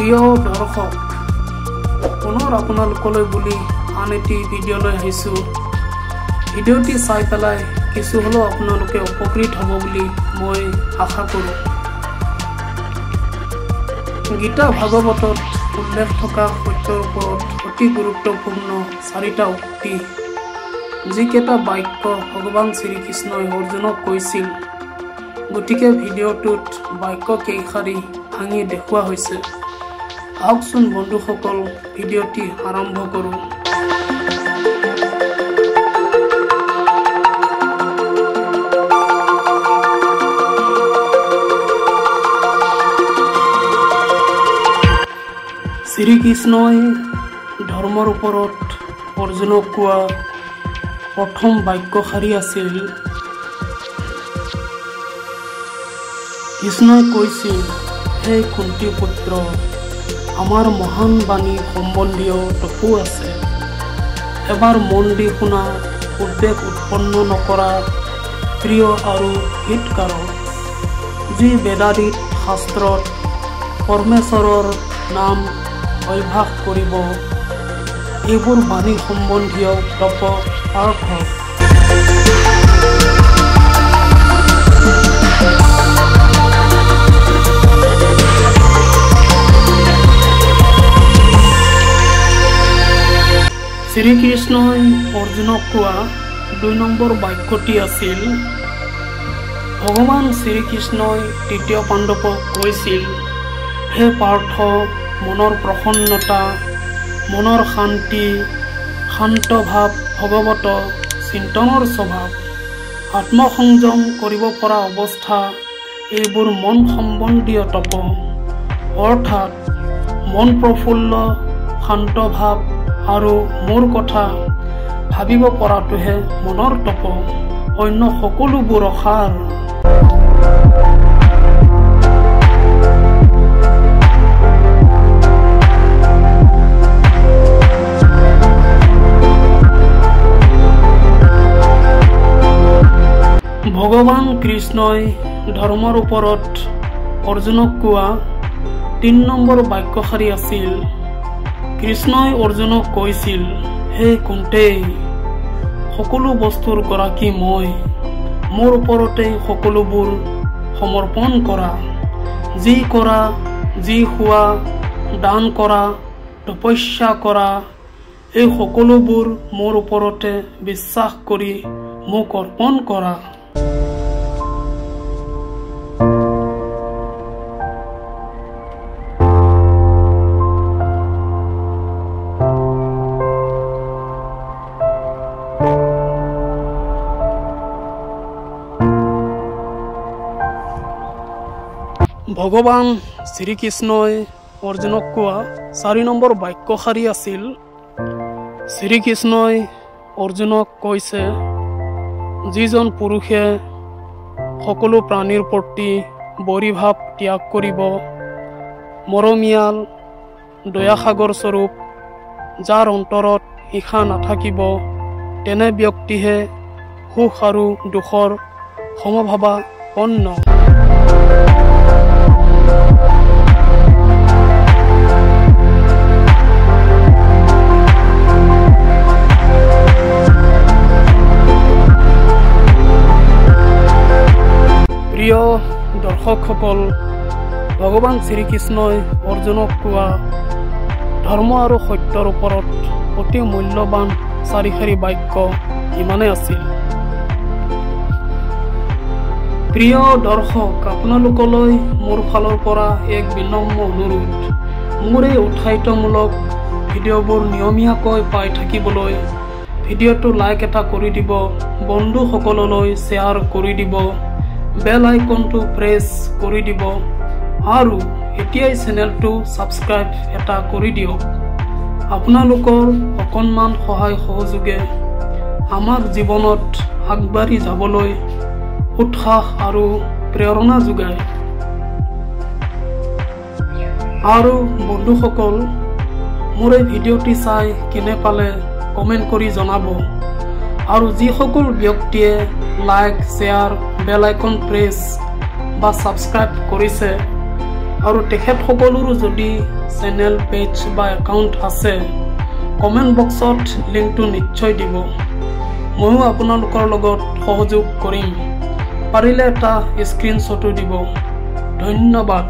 প্ৰিয় দৰ্শক, পুনৰ আপোনালোকলৈ বুলি আন এটি ভিডিঅ'লৈ আহিছোঁ। ভিডিঅ'টি চাই পেলাই কিছু হ'লেও আপোনালোকে উপকৃত হ'ব বুলি মই আশা কৰোঁ। গীতা ভাগৱতত উল্লেখ থকা সত্যৰ ওপৰত অতি গুৰুত্বপূৰ্ণ চাৰিটা উক্তি, যিকেইটা বাক্য ভগৱান শ্ৰীকৃষ্ণই অৰ্জুনক কৈছিল, গতিকে ভিডিঅ'টোত বাক্য কেইশাৰী ভাঙি দেখুওৱা হৈছে। আহকচোন বন্ধুসকল, ভিডিঅ'টি আৰম্ভ কৰোঁ। শ্ৰীকৃষ্ণই ধৰ্মৰ ওপৰত অৰ্জুনক কোৱা প্ৰথম বাক্যশাৰী আছিল, কৃষ্ণই কৈছিল, হে কুন্তী পুত্ৰ, আমাৰ মহান বাণী সম্বন্ধীয় তপো আছে। এবাৰ মন দি শুনা, উদ্বেগ উৎপন্ন নকৰা, প্ৰিয় আৰু হিতকাৰক, যি বেদাদিত শাস্ত্ৰত পৰমেশ্বৰৰ নাম অভ্যাস কৰিব, এইবোৰ বাণী সম্বন্ধীয় তপ পাৰ্থ। শ্ৰীকৃষ্ণই অৰ্জুনক কোৱা 2 নম্বৰ বাক্যটি আছিল, ভগৱান শ্ৰীকৃষ্ণই তৃতীয় পাণ্ডৱক কৈছিল, হে পাৰ্থ, মনৰ প্ৰসন্নতা, মনৰ শান্তি, শান্ত ভাৱ ভগৱত চিন্তনৰ স্বভাৱ, আত্মসংযম কৰিব পৰা অৱস্থা, এইবোৰ মন সম্বন্ধীয় তপ। অৰ্থাৎ মন প্ৰফুল্ল, শান্ত ভাৱ আৰু মোৰ কথা ভাবিব পৰাটোহে মনৰ তপ, অন্য সকলোবোৰ অসাৰ। ভগৱান কৃষ্ণই ধৰ্মৰ ওপৰত অৰ্জুনক কোৱা 3 নম্বৰ বাক্যশাৰী আছিল, কৃষ্ণই অৰ্জুনক কৈছিল, হে কুন্তেই, সকলো বস্তুৰ গৰাকী মই, মোৰ ওপৰতেই সকলোবোৰ সমৰ্পণ কৰা। যি কৰা, যি খোৱা, দান কৰা, তপস্যা কৰা, এই সকলোবোৰ মোৰ ওপৰতে বিশ্বাস কৰি মোক অৰ্পণ কৰা। ভগৱান শ্ৰীকৃষ্ণই অৰ্জুনক কোৱা 4 নম্বৰ বাক্যশাৰী আছিল, শ্ৰীকৃষ্ণই অৰ্জুনক কৈছে, যিজন পুৰুষে সকলো প্ৰাণীৰ প্ৰতি বৰিভাৱ ত্যাগ কৰিব, মৰমীয়াল, দয়াসাগৰ স্বৰূপ, যাৰ অন্তৰত ঈৰ্ষা নাথাকিব, তেনে ব্যক্তিহে সুখ আৰু দুখৰ সমভাৱাপন্ন। প্ৰিয় দৰ্শকসকল, ভগৱান শ্ৰীকৃষ্ণই অৰ্জুনক কোৱা ধৰ্ম আৰু সত্যৰ ওপৰত অতি মূল্যৱান চাৰিশাৰী বাক্য ইমানেই আছিল। প্ৰিয় দৰ্শক, আপোনালোকলৈ মোৰ ফালৰ পৰা এক বিনম্ৰ অনুৰোধ, মোৰ এই উৎসাহিতমূলক ভিডিঅ'বোৰ নিয়মীয়াকৈ পাই থাকিবলৈ ভিডিঅ'টো লাইক এটা কৰি দিব, বন্ধুসকললৈ শ্বেয়াৰ কৰি দিব, বেল আইকনটো প্ৰেছ কৰি দিব আৰু এতিয়াই চেনেলটো ছাবস্ক্ৰাইব এটা কৰি দিয়ক। আপোনালোকৰ অকণমান সহায় সহযোগে আমাক জীৱনত আগবাঢ়ি যাবলৈ উৎসাহ আৰু প্ৰেৰণা যোগায়। আৰু বন্ধুসকল, মোৰ এই ভিডিঅ'টি চাই কেনে পালে কমেণ্ট কৰি জনাব। আৰু যিসকল ব্যক্তিয়ে like, share, bell icon press বা ছাবস্ক্ৰাইব কৰিছে, আৰু তেখেতসকলৰো যদি চেনেল, পেজ বা একাউণ্ট আছে, কমেণ্ট বক্সত লিংকটো নিশ্চয় দিব। ময়ো আপোনালোকৰ লগত সহযোগ কৰিম। পাৰিলে এটা স্ক্ৰীনশ্বটো দিব। ধন্যবাদ।